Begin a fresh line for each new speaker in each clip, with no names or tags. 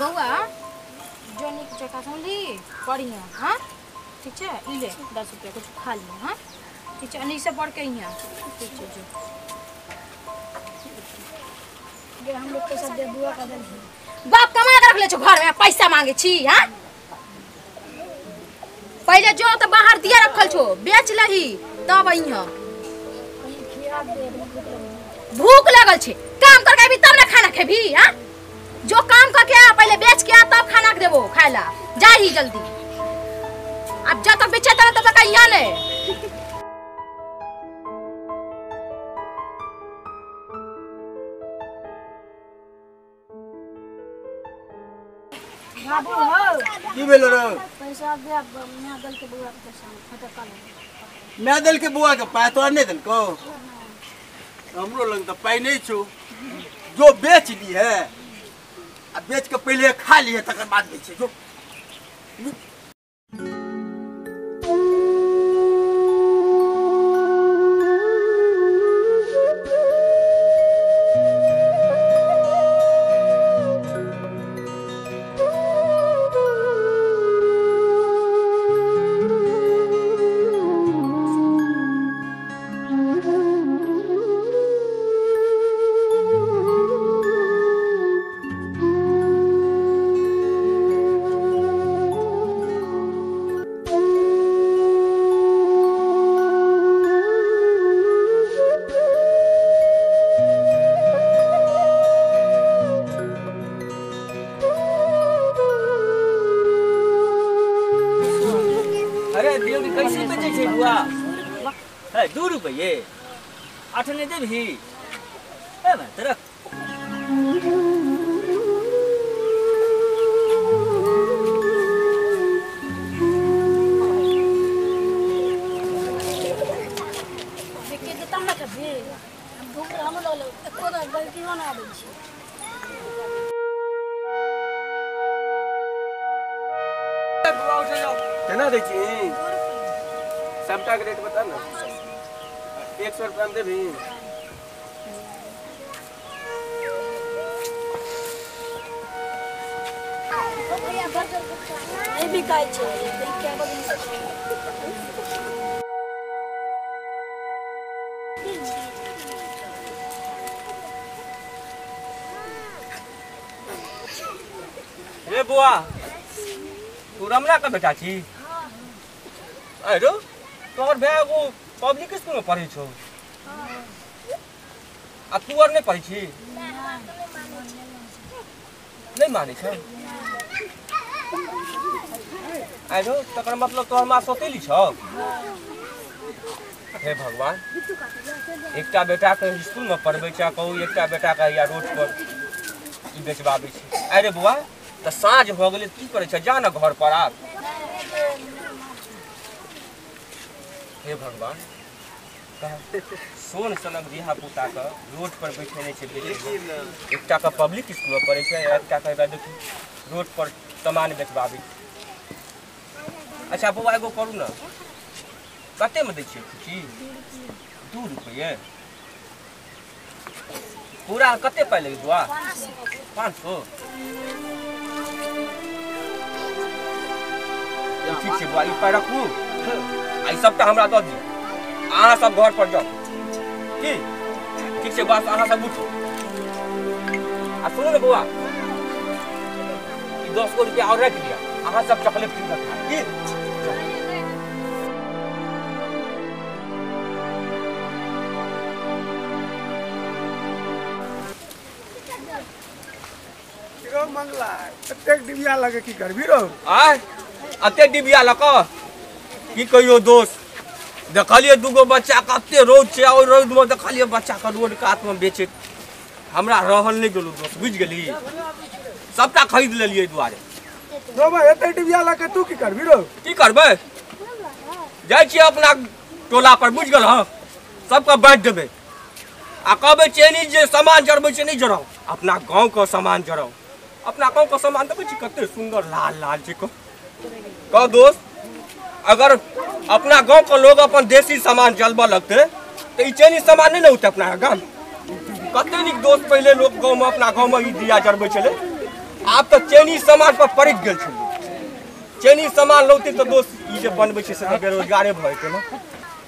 बौआ जो नीक जकाँ समझली पढ़िहे हाँ ठीक छै ई ले 10 रुपया कुछ खा लिहे हाँ ठीक छै नीक से पढ़ के अइहे ठीक छै जो
गे हम लोग पैसा दे बुआ का देल
बाप कमा के रखले छौ घर में पैसा मांगे छी हाँ पहले जो तो बाहर दिया रखल छो बेच लही तब अइहे भूख लगल छे काम करके अभी तब ना खाना खेबी हाँ जो काम करके आ पहले बेच के आ तब खाना के देबो खाए ला जा ही जल्दी अब जब तक बेचे तब तक अइहे नहीं।
बाबू हो
की भेलो रे
पैसा दे मैं दल के बुआ के पैसा फटा काल
मैं दल के बुआ के पाय तोरा नहीं देलको हमरो लग त पाय नहीं छो जो बेच ली है आ बेच के पहले खा ली है तकर बाद बेचे जो
कैसे बेचै छै बुआ है 2 रुपये 8 ने देबही ए भाई तरक
देखे के तब ना कभी भूख हम लोग एको गलती ना आबै छै
केना दै छी सबटा के रेट बता ना 100 रुपया में देबी
भैया बर्गर नहीं बिकाय छै क्या बदल
रे बुआ तू रमला का बेटा छी अरे तोहर भाय एगो पब्लिक स्कूल में पढ़ै छौ आ तू आर नहीं पढ़ै छी नहीं मानै छौ अरे तकर मतलब तोहर माँ सौतेली छौ हे भगवान एकटा बेटा के स्कूल में पढ़बै छै कहू एकटा बेटा के या रोड पर ई बेचबाबै छै अरे बुआ तऽ साँझ भऽ गेलै की करै छै जा ने घर पर आब हे भगवान सोन सनक धिया पुता के रोड पर बैठेने छै एकटा के पब्लिक स्कूल में पढ़ै छै एकटा के देखी रोड पर सामान बेचबाबै। अच्छा बौआ एगो करू ने कते में दै छियै खुची 2 रुपये पूरा कते पाइ लगै बौआ 500 ठीक छै बौआ ई पाइ रखू आ ई सबटा हमरा दऽ दियौ अहाँ सब घर पर जाउ की ठीक छै बस अहाँ सब उठू आ सुनू ने बौआ ई 10 गो रुपया और राखि लिअ अहाँ सब चॉकलेट कीन कऽ खायब की।
मंगला एतेक डिबिया लगे की करबी रो
आय एते डिबिया लऽ कऽ की कहियो दोस्त देखलियै दूगो बच्चा कते रौद छै ओहि रौदमे देखलियै बच्चा के रोड कातमे बेचैत हमरा रहल नहि गेलौ दोस्त बुझि गेली सबटा खरीद लेलियै दुआरे।
रो भाई एते डिबिया लऽ के तू की करबी रो
की करबै जाइ छियै अपना टोला पर बुझि गेल हँ सबके बाँटि देबै आ कहबै चेनी जे सामान जरबै छै नहि जराउ अपना गाँवके सामान जराउ अपना गाँव के सामान देखै छी कते सुंदर लाल लाल छै कह दोस्त अगर अपना गाँव के लोग अपन देसी सामान जलबऽ लगतै तऽ ई चैनी सामान नहि ने होतै अपना गाम। कते नीक दोस्त पहिले लोग गाँव में अपना गाँव में ई दिया जरबै छलै आब तऽ चैनी समाज पर पड़ि गेल छलै। चैनी सामान लौते तऽ दोस्त ई जे बनबै छै से तऽ बेरोजगारे भऽ जेतै ने।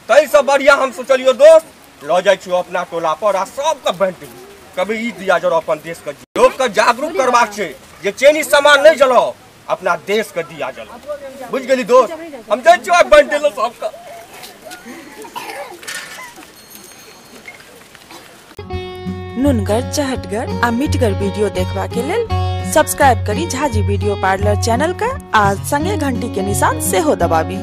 ताहिसँ बढ़िआँ हम सोचलियौ दोस्त लऽ जाइ छियौ अपना टोला पर आ सबके बाँटि देबै। कभी ई दिया जराउ अपन देशके, लोकके जागरूक करबाक छै जे चैनी सामान नहि जलाउ, अपना देशके दिया जलाउ। बुझि गेली दोस्त? हम जाइ छियौ बाँटि देलहुँ सबके।
नुनगर, चहटगर आ मिठगर वीडियो देखबा के लेल सब्सक्राइब करी झाजी वीडियो पार्लर चैनल के आ संगे घंटी के निशान सेहो दबाबी।